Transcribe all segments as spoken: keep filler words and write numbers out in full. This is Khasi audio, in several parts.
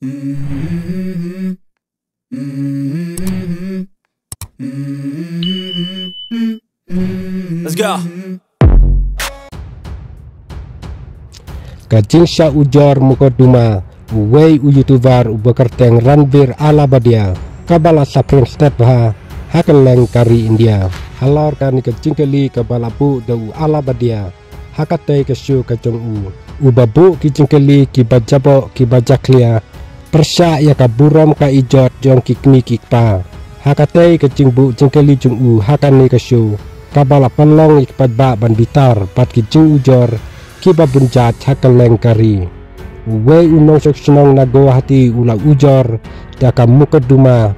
Let's go. Ka jingshah ujor mukotduma uwei u YouTuber uba kyrteng Ranbir Allabadia kaba la saphriang stet bha ha kylleng ka ri India. Halor kane ka jingkylli kaba la buh da u Allabadia ha katei ka show ka jong u, uba buh ki jingkylli kiba jaboh kiba jakhlia pyrshah ïa ka burom ka ijot jong ki kmie ki kpa. Ha katei ka jingbuh jingkylli jong u ha kane ka show kaba la pynlong ïa ki paidbah ban bitar bad ki jingujor kiba bun jait ha kylleng ka ri. Uwei u nongshong shnong na Guwahati u la ujor da ka mukotduma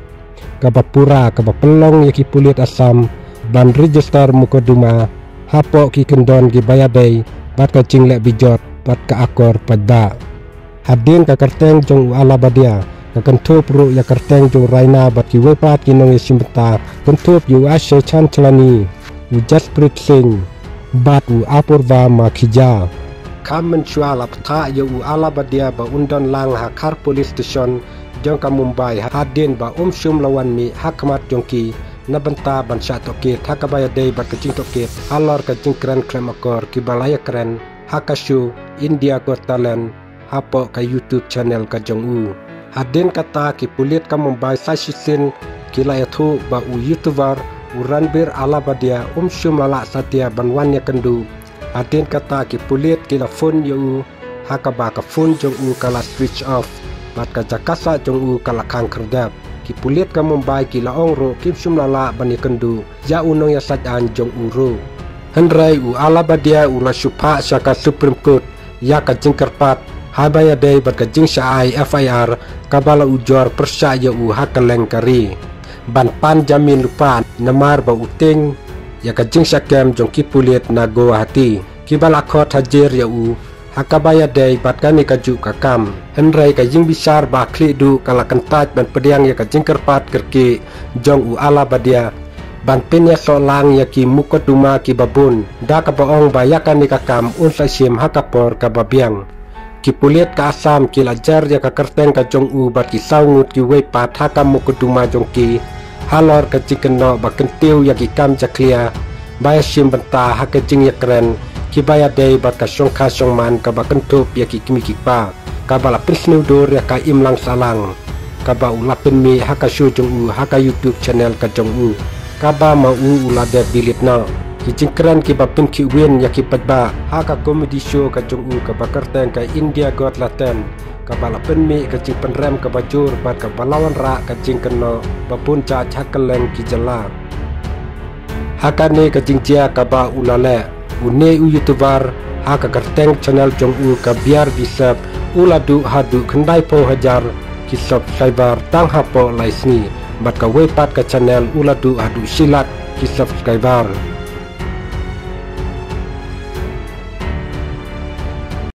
kaba pura kaba pynlong ïa ki pulit Assam ban register mukotduma hapoh ki kyndon kiba ïadei bad ka jingleh bijot bad ka akor paidbah. Hadien ka kyrteng jong u Allabadia ka kynthup ruh ïa kyrteng jong u Raina bad kiwei pat ki nongïashim bynta, kynthup ïa u Akshay Chanchlani, u Jasprit Singh bad u Apurva Makhija. Kham mynshuwa la bthah ïa u Allabadia ba un don lang ha Khar Police Station jong ka Mumbai hadien ba um shym la wan mih ha khmat jong ki na bynta ban shah tohkit ha kaba ïadei bad ka jingtohkit halor ka jingkren khlem akor kiba la ïakren ha ka show India Got Talent hapoh ka YouTube channel ka jong u. Hadien kata ki pulit ka Mumbai sa shisien ki la ïathuh ba u YouTuber u Ranbir Allabadia um shym la lah satia ban wan ïakynduh. Hadien kata ki pulit ki la phone ïa u ha kaba ka phone jong u ka la switch off bad ka jaka sah jong u ka la khang khyrdep. Ki pulit ka Mumbai ki la ong ruh kim shym la lah ban ïakynduh ïa u nongïasaid aiñ jong u ruh. Hynrei u Allabadia u la shu phah sha ka Supreme Court ïa ka jingkyrpad haba ïadei bad ka jingshah ai FIR kaba la ujor pyrshah ïa u ha kylleng ka ri ban pan jamin lypa namar ba u tieng ïa ka jingshah kem jong ki pulit na Guwahati kiba la khot hajir ïa u ha kaba ïadei bad kane kajuh ka kam. Hynrei ka ïingbishar ba khlieh duh ka la kyntait ban pdiang ïa ka jingkyrpad kyrkieh jong u Allabadia ban pynïasoh lang ïa ki mukotduma kiba bun da kaba ong ba ïa kane ka kam un sa shim ha ka por kaba biang. Ki pulit ka Assam ki la jer ïa ka kyrteng ka jong u bad ki saw ngut kiwei pat ha ka mukotduma jong ki halor ka jingkynnoh ba kyntiew ïa ki kam jakhlia ba ïashim bynta ha ka jingïakren kiba ïadei bad ka shongkha shongman kaba kynthup ïa ki kmie ki kpa kaba la pynsniew dur ïa ka imlang sahlang kaba u la pynmih ha ka show jong u ha ka YouTube channel ka jong u kaba ma u u la dep delete noh. Ki jingkren kiba pynkhih win ïa ki paidbah ha ka comedy show ka jong u kaba kyrteng ka India Got Talent kaba la pynmih ka jingpynrem kaba jur bad kaba la wanrah ka jingkynnoh ba bun jait ha kylleng ki jylla. Ha kane ka jingjia kaba u la leh, une u YouTuber ha ka kyrteng channel jong u ka Biar Bisep u la duh haduh khyndaiphew hajar ki subscriber tang hapoh lai sngi bad kawei pat ka channel u la duh haduh shilak ki subscriber.